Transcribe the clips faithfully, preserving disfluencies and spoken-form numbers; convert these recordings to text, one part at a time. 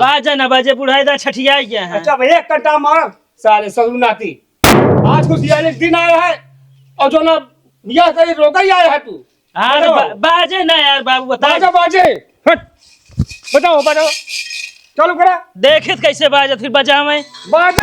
बाजे ना बाजे, बुढ़ाई दा छठिया गया है। अच्छा भाई, एक कट्टा मार, साले ससुर नाती। आज खुशियाली दिन आया है और जो ना बियाह करे रोका ही आया है तू। हाँ, तो बताओ। बा-, बाजे ना यार बाबू, बता। बाजा बाजे। हट। बजाओ, बजाओ। चालू करा। देखित कैसे बाजत, फिर बजावे। बाज।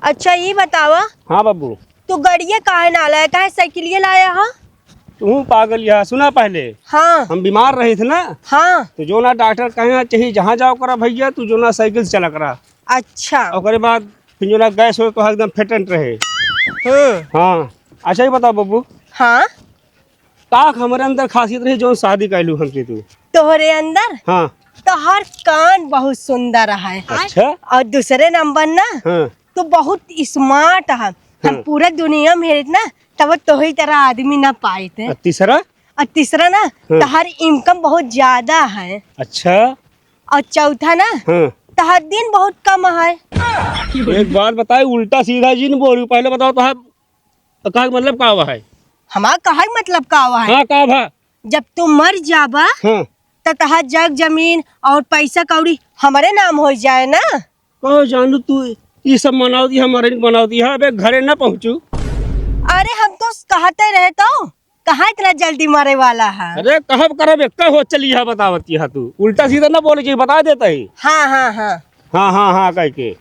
अच्छा, ई बतावा। हाँ बाबू। तू गड़िया काहे ना लाया, काहे साइकिलिया लाया हा? तू पागल या, सुना पहले। हाँ। हम बीमार रहे थे ना। हाँ। तो जो ना डॉक्टर कहे ना चाहिए, जहाँ जाओ करा भैया, तू जो ना साइकिल से चला करा। अच्छा। ओकरे बाद फिर जो ना गैस हो तो एकदम फिट एंड रहे। हम्म। हाँ। अच्छा, ये बताओ बाबू। हाँ। का हमरे अंदर खासियत रही, जौन शादी कैलू हमसे तू? तोहरे अंदर? हाँ। तोहर कान बहुत सुंदर है। अच्छा। और दूसरे नंबर ना, हाँ। तू बहुत स्मार्ट है। हम हाँ। पूरा दुनिया में हेरित ना, तब तोही तरह आदमी ना पाइत। और तीसरा? और तीसरा ना, हाँ। तोहर इनकम बहुत ज्यादा है। अच्छा। और चौथा ना, हाँ। तोहर दिन बहुत कम है। एक बात बताई, उल्टा सीधा जिन बोलू, पहले बताओ तोहर तो कहे के मतलब का हुआ है? हमार कहे के मतलब का हुआ है? हाँ, का भा? जब तू मर जाबा, हाँ। त तहार जग जमीन और पैसा कौड़ी हमरे नाम हो जाए ना। कहो जानू तू, ई सब मनावती है, मरे बनावती है, अबे घरे ना पहुँचू। अरे हम तो कहते रहे तो, कहाँ इतना जल्दी मरे वाला है? अरे कहब करब, एक हो चली है बतावती है तू, उल्टा सीधा ना बोले जी, बता देता ही। हाँ, हाँ, हाँ। हाँ, हाँ, हाँ, कह के।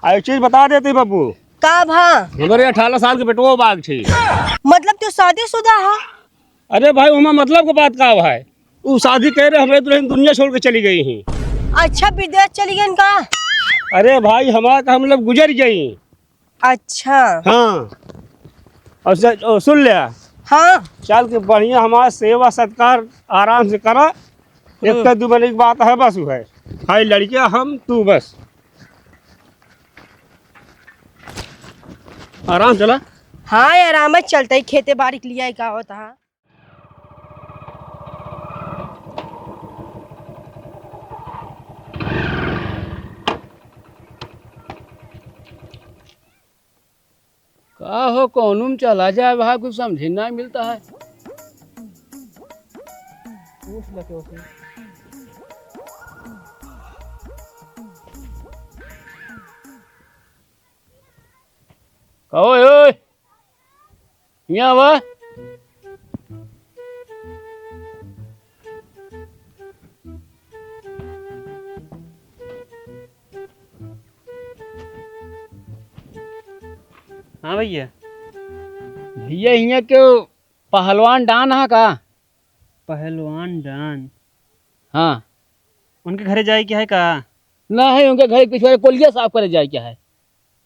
आ, एक चीज बता देते बाबू। का भा? हमरे अठारह साल के बेटवा बाग छी। मतलब तू शादीशुदा हा? अरे भाई, ओमा मतलब के बात का भाई? उ शादी करे रहे, हमरे दुल्हन दुनिया छोड़ के चली गई ही। अच्छा, विदेश चली गई का? अरे भाई, हमार का मतलब गुजर गई। अच्छा। हाँ। और स-, और सुन ले। हाँ। चल के बढ़िया हमार सेवा सत्कार आराम से करा। एक हम्म। तो दू मिनट की बात है, बस वो है। हाय लड़किया, हम, तू बस। आराम चला। हाँ, आराम से चलते ही खेते बाड़ी के लिए का होता है। का हो, कौनो में चला जाए, वहाँ कुछ समझे ना मिलता है। पूछ ले केहू से। कहो, ओए, हियाँ आवा। हाँ भैया। भैया, हियाँ केहू पहलवान डान हा का? पहलवान डान? हाँ। उनके घरे जाए के है का? ना है, उनके घरे पिछवारे कोलिया साफ करे जाए के है।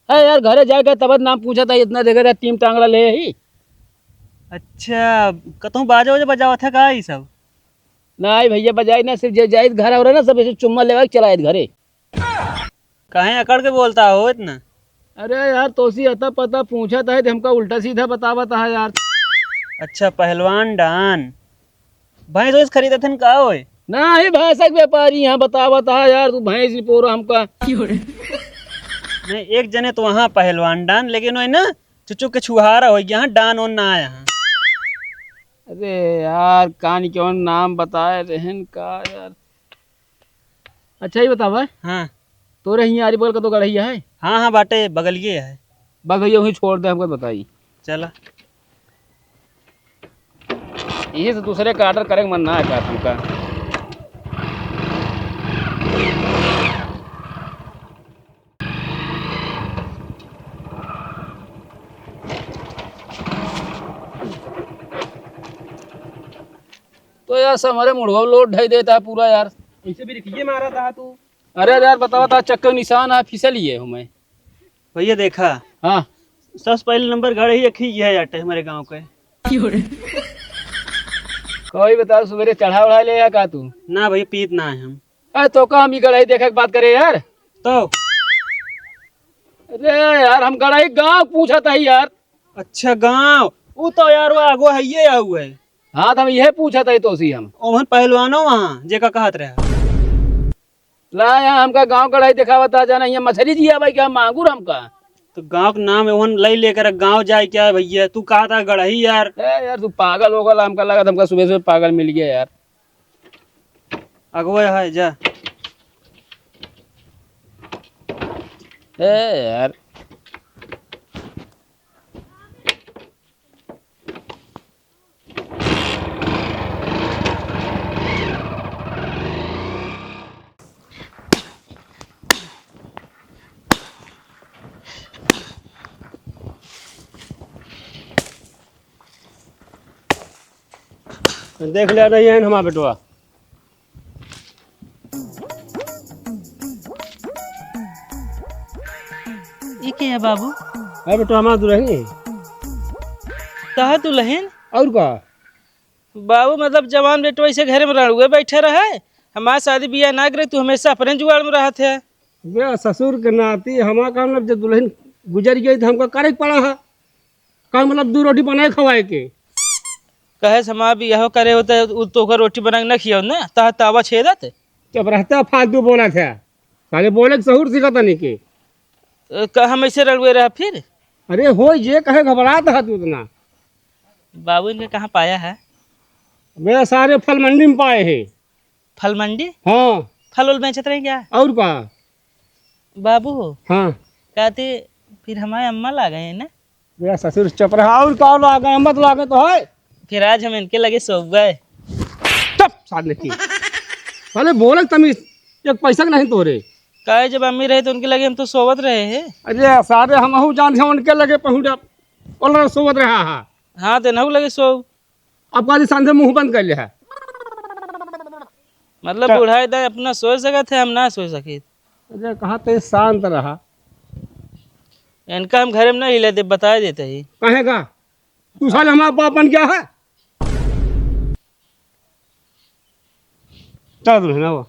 है यार, घरे जाए के तब नाम पूछा था, इतना देखे था, टीम टांगड़ा ले ही। अच्छा, कतहूँ बाजा वाजा बजावत है का ई सब? ना, आई भैया, बजाई ना, सिर्फ जे जाइत घर और ना, सब ऐसे चुम्मा लेवा के चला आइत घरे। काहे अकड़ के बोलता हो इतना? अरे यार, तोसी अता पता पूछा था, तो हमका उल्टा सीधा बतावत है यार। अच्छा, पहलवान डान, भैंस वैंस खरीदत हन का होए? ना ही भैंस के व्यापारी यहाँ बतावत है यार, तू भैंस ही पोरा हमका। नहीं, एक जने तो वहाँ पहलवान डान, लेकिन वही ना चुचु के छुहारा हो गया, डान ओन ना आया। अरे यार, कान कौन नाम बताए रहन का यार। अच्छा, ये बतावा। हाँ। तोरे हियाँ आरी बगल का तो गड़हिया है? हाँ, हाँ, बाटे, बगलिए है। बस भैया, वहीं छोड़ दे, हमको बताई। चला। यही से दूसरे का order करे के मन ना है का तुमका? तो यार, सब हमारे मुड़वा लोड ढाई देता है पूरा यार। ऐसे भी रिकिये मारा था तू। अरे यार, बतावा था, चक्कर निशान है, फिसल ही है हमें। भैया देखा। हाँ। सबसे पहले नंबर गाड़ी ही रखी है यार, हमारे गाँव के। कोई बताओ, सवेरे चढ़ा उढ़ा ले या का तू? ना भैया, पीत ना है हम। अरे तो का हम ई गड़ही देखे के बात करे यार। तो? अरे यार, हम गड़ही गाँव पूछत ही यार। अच्छा, गाँव? उ तो यार, वो आगो है, ये आऊ है। हाँ, तो हम यह पूछत ही तोसी हम। ओहन पहलवानो वहाँ, जेका कहत रहा। ला यार, हमका गाँव गड़ही देखावत ह, जाना यहाँ मछरी जिया भाई, का मांगुर हमका। तो गाँव के नाम ओहन लई लेकर गाँव जाए क्या है भैया? तू कहा था गड़ही यार। ए यार, तू पागल हो गला, हमका लगा, हमका सुबह सुबह पागल मिल गया यार। अगुआ है, जा। ए यार। देख ले, नहीं है हमार बेटवा। ई के है बाबू? अरे बेटवा, हमार दुल्हन है। तह दुल्हन? और का? बाबू, मतलब, जवान बेटवा ऐसे घरे में रड़ुए बैठे रहे, हमार शादी बियाह ना करे, तू हमेशा अपने जुगाड़ में रहत है। बे ससुर के नाती हमार काम, मतलब, जब दुल्हन गुजर गई तो हमको करे के पड़ा है। का मतलब, दू रोटी बनाए खवाए के? कहे से हमार बियाह करे होते, उ तो ओकर रोटी बना के न खियाओ ना, तह तावा छेदत। चुप रहता, फालतू बोलत है। साले बोले के सहूर सिखा तनी के। अ, का हम ऐसे रड़ुए रहा फिर? अरे हो, जे कहे घबरात है तू इतना। बाबू, इनके कहाँ पाया है? बे सारे फल मंडी में पाए है। फल मंडी? हाँ। फल उल बेचत रहे क्या? और का? बाबू हो। हाँ। कहते फिर हमारे अम्मा ला गए ना? मेरा ससुर चुप रहा, और का ला गए, अम्मा तो ला गए तो है। फिर आज हम इनके लगे सोबे। चुप, साले की। साले बोले तमीज, एक पैसा के नहीं तोरे। काहे, जब अम्मी रहे तो उनके लगे हम तो सोवत रहे हैं। अरे सारे हमहू जान हैं उनके लगे पहुँचा, बोल रहा सोवत रहा है। हाँ, तो इनहू लगे सोव। अब काली सांझे मुंह बंद कर ले है। मतलब चल। बूढ़ा एकदम अपना सोच सकत है, हम ना सोच सकित। अरे कहा तो शांत रहा। इनका हम घरे में नहीं ले दे, बताए देते ही। कहेगा तू साले हमारा बाप बन गया है। चल दुल्हन, आओ।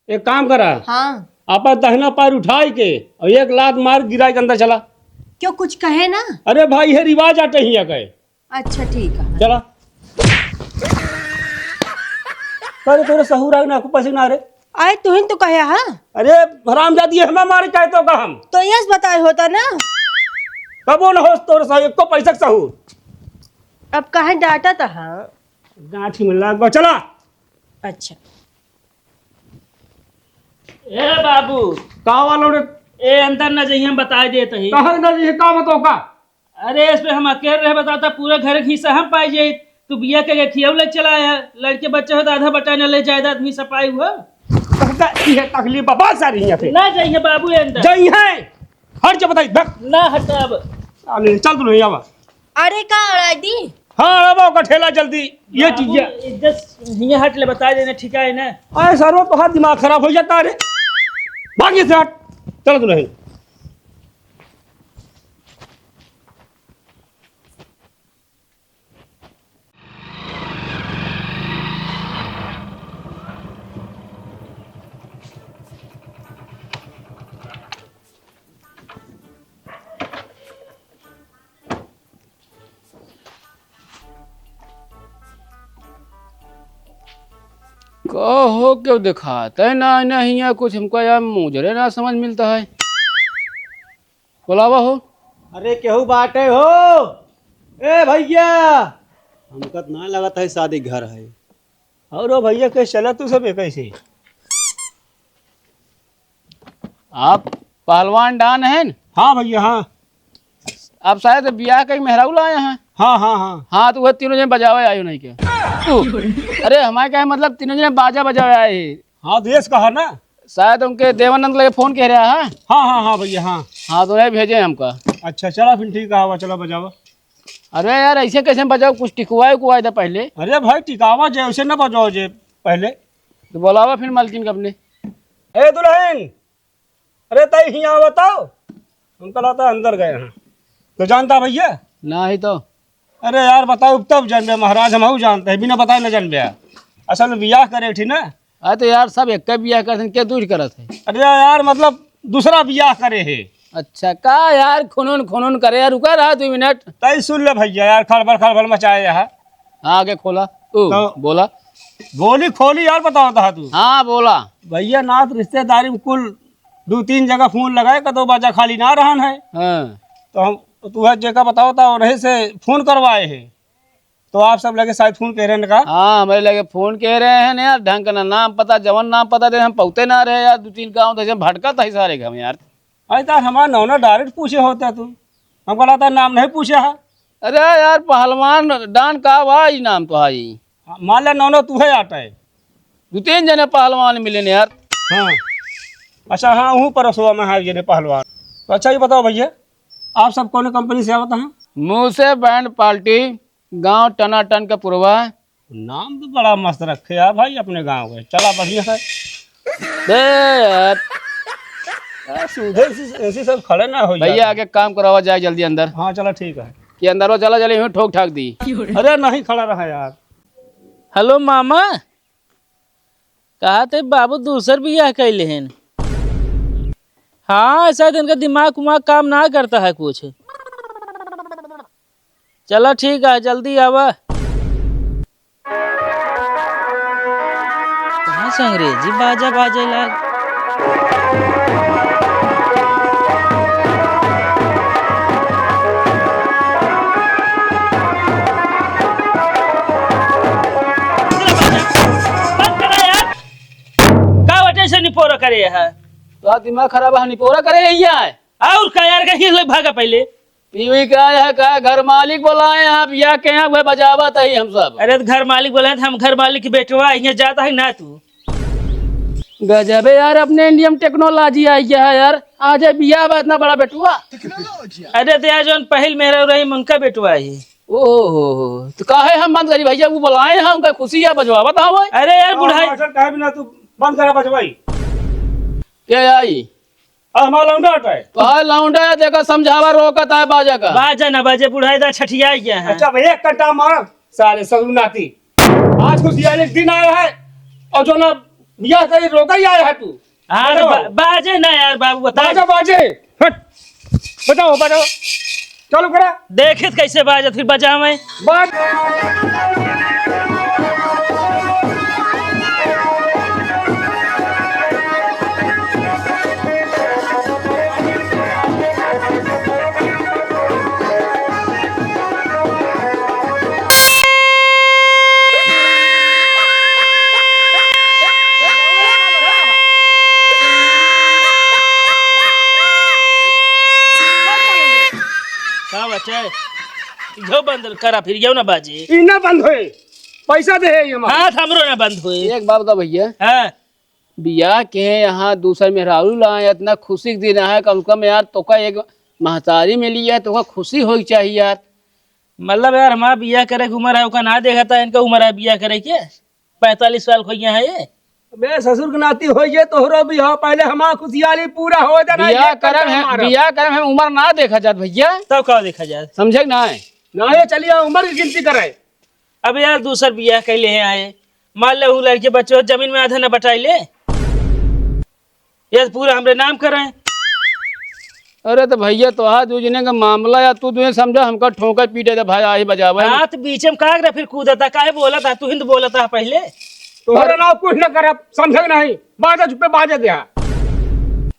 एक काम करा। हाँ। आपन दहिना पैर उठाई के और एक लात मार गिराई के अंदर चला। क्यों, कुछ कहे ना? अरे भाई, ये रिवाज आटे हिया के। अच्छा, ठीक है। चला। अरे तोरे सहूर आग ना, आपको पैसे ना रे। आए तुहिन तो कहे, हाँ? अरे हरामजादी, हमें मारे चाहे तो का हम? तो यस बताए होता ना। कबो न होस तोरे सहूर, एको पैसा के सहूर। अब काहे डांटा था, हाँ? गांठी में लाग गो, चला। अच्छा। ए बाबू। का वाला रे? ए, अंदर न जइहे, हम बताए देत ही। कहाँ न जइहे, का बताओ का? अरे, इस पे हम अकेले रहे, बताता, पूरा घर के हिस्सा हम पाई जाई। तू बिया के खियाऊ लग चला आया, लड़के बच्चे हो तो आधा बटा न ले, जायदाद हिस्सा पाई हुआ। कहता, ये तकलीफ बाबा सारी यहाँ पे। ना जइहे बाबू, ए अंदर। जइहे। हट जा, बताई, धक। ना हटाब। अरे, चल तू नहीं आवा। अरे का अड़ा दी? हाँ, अब ओकर ठेला जल्दी, ये बाबू, चीज है। इज्जत हियाँ हट ले, बता देना, ठीक है ना? अरे सरवा, तोहार दिमाग खराब हो जाता रे। भाग यहाँ से हट। चल तू नहीं। का हो, क्यों दिखाता है ना, ना हिया कुछ, हमको यार मुजरे ना समझ मिलता है। बुलावा हो। अरे केहू बाटे हो? ए भैया, हमका त ना लगत है शादी घर है। और ओ भैया, कैसे चला तू सब कैसे? आप पहलवान डान हैं? हाँ भैया, हाँ। आप शायद बियाह कई मेहराऊ लाए हैं। हाँ, हाँ, हाँ। हाँ, तो वह तीनों जने बजावे आयो नहीं के। अरे, हमारे क्या मतलब, तीनों जने बाजा बजावे आए हैं। हाँ, देश का है ना। शायद उनके देवानंद लगे फोन कह रहा है। हाँ, हाँ, हाँ भैया, हाँ। हाँ, तो उन्हें भेजे हमका। अच्छा, चला फिर ठीक है, चला बजावा। अरे यार, ऐसे कैसे बजाओ, कुछ टिकवाए उकवाए दे पहले। अरे भाई, टिकावा जे, ऐसे ना बजाओ जे पहले। तो बुलावा फिर मालकिन का अपने। ए दुल्हन, अरे तई हियाँ बताओ। हमका लगता अंदर गए हैं। तो जानता भैया? ना ही तो। अरे यार, बताओ तब जनबे महाराज, हमहू जानते हैं, बिना बताए न जनबे। असल में बियाह करे थी ना। अरे तो यार, सब एक बियाह करत हैं, के दूर करत है? अरे यार, मतलब दूसरा बियाह करे है। अच्छा, का यार, खुनून खुनून करे यार, रुका रहा दो मिनट। तई सुन ले भैया यार, खड़बड़ खड़बड़ मचाए है। हाँ, आगे खोला। ओ, तो बोला। बोली खोली यार, बताओ था तू। हाँ, बोला। भैया, नात रिश्तेदारी में कुल दो तीन जगह फोन लगाए, कतो बाजा खाली ना रहन है। हाँ। तो हम, तू है जेका बताओ था, उन्हीं से फोन करवाए है। तो आप सब लगे शायद फोन कह रहे हैं का? हाँ, हमारे लगे फोन कह रहे हैं ना यार, ढंग का ना नाम पता, जवन नाम पता दे, हम पौते ना रहे यार, दो तीन गाँव तो ऐसे भटकत है सारे घर में यार। अरे तार हमारा नौना डायरेक्ट पूछे होता तू, हमको लगता नाम नहीं पूछा है। अरे यार, पहलवान डान का बा ई नाम तो है ई। हाँ, मान ले नौना तू है आटा है। दो तीन जने पहलवान मिले ने यार। हाँ, अच्छा, हाँ, वहीं पर रसोआ में है जने पहलवान। तो अच्छा, ये बताओ भैया, आप सब कौन कंपनी से आवत हैं? मूसे बैंड पार्टी, गांव टनाटन के पुरवा। नाम तो बड़ा मस्त रखे यार भाई अपने गांव के। चला बढ़िया है। बे यार। यार, सीधे ऐसी, ऐसी सब खड़े ना हो भैया, यार। आगे काम करावा जाए जल्दी अंदर। हाँ, चला ठीक है। कि अंदर वो चला, चले यूं ठोक ठाक दी। अरे नहीं, खड़ा रहा यार। हेलो मामा, कहा थे बाबू दूसर बियाह कैले हैं। हाँ, ऐसा इनका दिमाग उमाग काम ना करता है कुछ। चला ठीक है, जल्दी आवा। कहाँ से अंग्रेजी बाजा बाजे लाग? बंद करा यार। का वजह से निपोरा करे है? तो दिमाग खराब है, निपोरा करे यही है। और का यार, कहीं से भागा पहले? पीवी का है का? घर मालिक बोलाए हैं आप, या के हैं, वह बजावत है हम सब। अरे तो घर मालिक बोलाए तो हम घर मालिक की बेटवा, यहाँ जाता है ना तू। गजबे यार, अपने इंडिया में टेक्नोलॉजी आई है यार। आज है बियाह बा इतना बड़ा बेटुआ। अरे तो यार, जौन पहिल मेहरा रही, उनका बेटवा है। ओहो, तो काहे हम बंद करी भैया, वो बोलाए हैं, उनका खुशी है, बजवावत है वो। अरे यार, बुढ़ाई। मास्टर, काहे बिना तू बंद करा बजवाई? के आई? आ, हमारा लौंडा हटा है। तो हाय लौंडा है, देखा समझावा रोकत है बाजा का। बाजा ना बाजे, बुढ़ाई दा छठिया गया है। अच्छा भाई, एक कंटा मार, साले ससुर नाती। आज खुशियाली दिन आया है, और जो ना बियाह करे रोका ही आया है तू। हाँ, बताओ। बा-, बाजे ना यार बाबू, बता। बाजा बाजे, हट। बजाओ, बजाओ। चालू करा। देखित कैसे बाजत, फिर बजावे। बाज। का बचे? इहो बंद करा, फिर यो ना बाजे। ई ना बंद होए, पैसा दे है ये हमार। हाथ हमरो ना बंद होए। एक बात बता भैया। हाँ। बियाह के यहाँ दूसर मेहरारू लाए, इतना खुशी के दिन है, कम से कम यार तोका एक महतारी मिली है, तोका खुशी होई के चाहिए यार। मतलब यार, हमार बियाह करे के उम्र है, ओका ना देखा था, इनका उम्र है बियाह करे के। पैंतालीस साल हो गया है ये। बे ससुर के नाती हो ये तोहरो बियाह, पहले हमार खुशियाली पूरा हो जाना, बियाह ये करम करम है, हमारा। बियाह करम है, उम्र ना देखा जात भैया। तब का देखा जात? समझे कि ना? ना, ये चलिए उम्र की गिनती करे। अब यार दूसर बियाह कैले हैं आए, मान ले उ लड़के बच्चों जमीन में आधा न बटाई ले। ये पूरा हमरे नाम करें। अरे तो भैया, तोहार दूजने का मामला या तू तुझे समझा, हमका ठोंके पीटे दे भाई, आही बजावे। हाँ, तो बीच में का करे फिर कूदता, काहे बोलता, तू हिंद बोलता पहले। तोहरा नाम कुछ न करब, समझे नहीं, बाजा चुप्पे बाजे दे।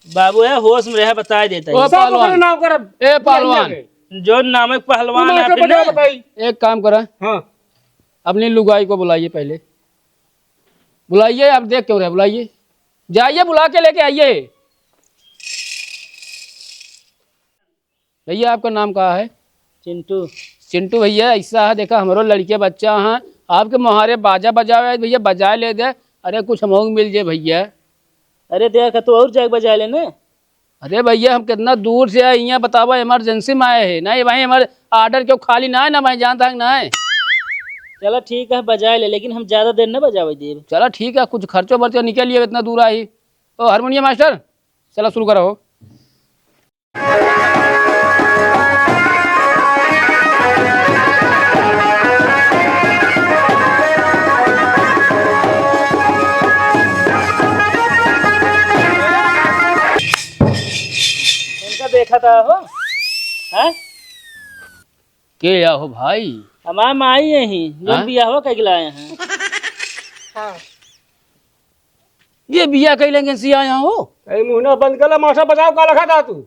बाबू है, होश में रहे, बता देता ओ है। सब पहलवान। ओकरे नाम करब। ए पहलवान। जो नामक पहलवान तू है मास्टर अपने। बजाओ बताई। एक काम करा। हाँ। अपनी लुगाई को बुलाइए पहले। बुलाइए, आप देख क्यों रहे, बुलाइए। जाइए, बुला के लेके आइए। भैया, आपका नाम का है? चिंटू। चिंटू भैया, ऐसा है, देखा, हमरो लड़के बच्चा हैं, आपके मुहारे बाजा बजावे, भैया, बजाए ले दे। अरे, कुछ हमहू मिल जाए भैया। अरे, देखा, तू और जाके बजा ले ना। अरे भैया, हम कितना दूर से आए, यहाँ बतावा, इमरजेंसी में आए हैं। नहीं भाई, हमारे ऑर्डर क्यों खाली ना है, ना भाई, जानता है ना है। चला ठीक है, बजाए ले, लेकिन हम ज्यादा देर ना बजावे देब। चला ठीक है, कुछ खर्चो बर्चो निकल लिए, इतना दूर आई। ओ हारमोनियम मास्टर, चला शुरू करो। खाता हो? हैं? के या हो भाई? हमार माई यही, जो हाँ? बियाहवा कइके लाए हैं। हाँ। ये बियाह कइ लेंगे सी आया हो? ए, मुँह ना बंद कर ले, मास्टर बचाव का लखा था तू?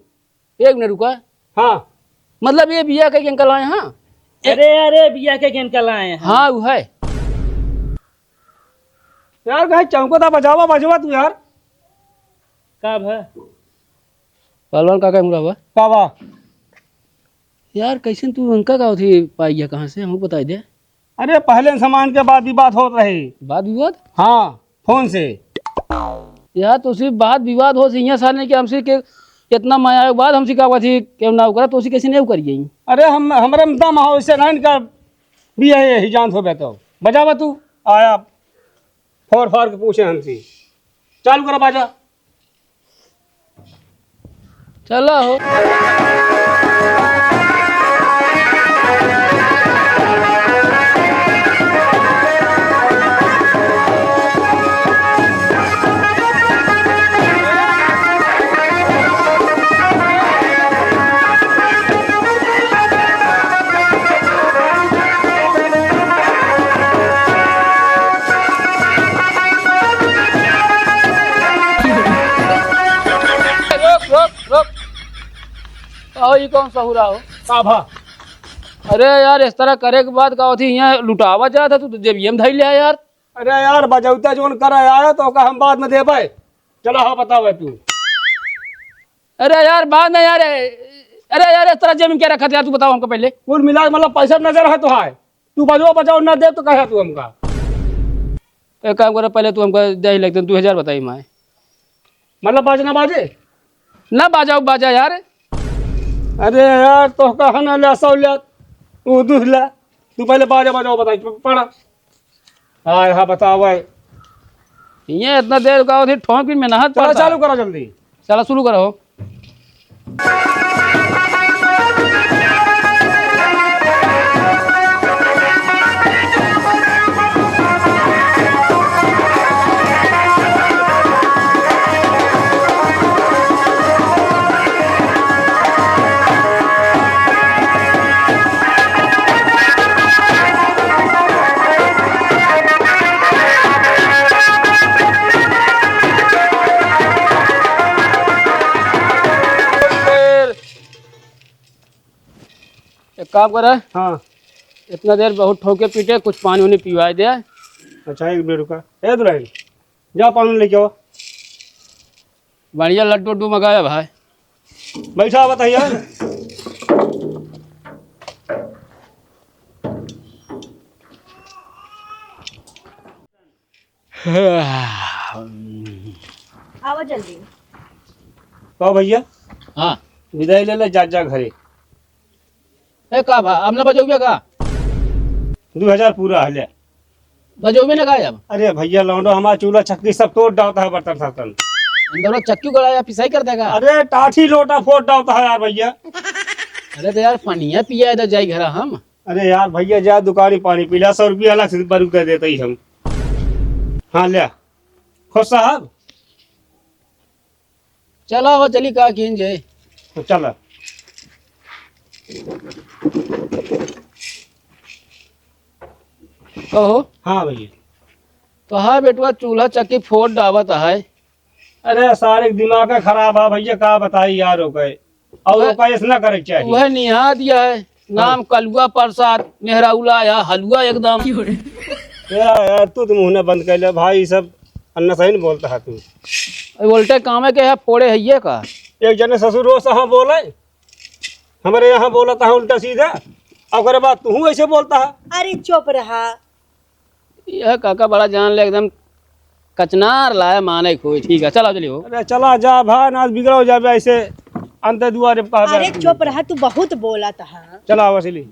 एक मिनट रुका। हाँ। मतलब ये बियाह कइ के अंकल आए हैं? ए- अरे, अरे, बियाह कइ के अंकल आए हैं। हाँ, वो है। यार, कहीं चौंको था, बजावा, बजवा तू यार। का भा? पहलवान काका मुड़ा बा। का बा? यार, कैसे तू उनका का होती पाई गया, कहाँ से? हमको बताई दे। अरे, पहले सामान के बात विवाद होत रहे। बात विवाद? हाँ, फोन से। यार, तो सिर्फ बात विवाद हो, सिंह साले के हमसे के इतना मया के बाद हमसे का हुआ थी, के ना करा, तो उसी कैसे नहीं करिए? अरे, हम, हमरा में दम हो, इससे नहीं का भी है, यही जानत हो बे तो। बजावा तू, आया, फोर फार के पूछे हमसे। चालू करा बाजा। चला हो। रोक, रोक, रोक। आओ, ई कौन सहुरा हो? का भा? अरे यार, इस तरह करे के बाद का होती, यहाँ लुटावा जात है, तू तो जेबिये में धई ले यार। अरे यार, बजौता जोन करे आया तो ओका हम बाद में देबे। चला, हाँ, बतावे तू। अरे यार, बाद में यार, अरे यार, इस तरह जेब में क्या रखा था यार, तू बताओ हमको पहले। कुल मिला के मतलब पैसा नजर है तो है, तू बजो बजाओ ना दे तो कहे तू हमका। एक काम करो, पहले तू हमका दे ही लगते, दो हजार बताई माए। मतलब बाजे ना बाजे? ना बाजाओ, बाजा यार। अरे यार, तो कहा ना ले सौ ले, तू दूध ले, तू पहले बाजा बजाओ बताई, प-, पड़ा। हाँ, हाँ, बताओ भाई। ये इतना देर का होती, ठोंक भी मेहनत चलो, पड़ता। चालू करो जल्दी। चला, शुरू करो। एक काम करे। हाँ। इतना देर बहुत ठोके पीटे, कुछ पानी उनी पिवाए दे। अच्छा, एक मिनट रुका। ए दुल्हन, जा पानी लेके आओ। बढ़िया लड्डू उड्डू मंगाया भाई। बैठा हुआ था यार। आवा जल्दी। का भैया? हाँ। विदाई ले ले, जा, जा घरे। ए, का भा, अब ना बजौबे का? दो हजार पूरा है, ले। बजौबे ना का अब? अरे भैया, लौंडो हमारा चूल्हा चक्की सब तोड़ डालता है, बर्तन सर्तन। अंदर चक्की गड़ाया, पिसाई कर देगा। अरे टाठी लोटा फोड़ डालता है यार भैया। अरे तो यार, पनिया पिया इधर जाई घर हम। अरे यार भैया, जा दुकानी पानी पी ला, सौ रुपया अलग से बरू कर देते ही हम। हाँ, ले। खुश साहब। चला हो, चली का कीन जाए। तो चला। कहो। हाँ भैया। तो हाँ बेटवा, चूल्हा चक्की फोड़ डावत है। अरे सारे दिमाग का खराब है भैया, का बताई यार ओके। और वह, ओका ऐसा ना करे के चाहिए। वह निहा दिया है, नाम हाँ। कलुआ प्रसाद, मेहराउला या हलुआ एकदम। यार, यार, तू तो मुंह ना बंद कर ले भाई, ई सब अन्ना सही नहीं बोलता है तू। अरे उल्टे कामे के है, फोड़े है ये का? एक जने ससुर रोज हाँ बोले, हमारे यहाँ बोलता है उल्टा सीधा, और ओकरे बाद तू ऐसे बोलता है। अरे चुप रहा। यह काका बड़ा जान ले, एकदम कचनार लाया माने कोई। ठीक है, चला चलिए हो। अरे चला जा भाई, ना बिगड़ो जाबे ऐसे अंत दुआरे कहबे। अरे चुप रहा, तू बहुत बोलत है। चला वसीली।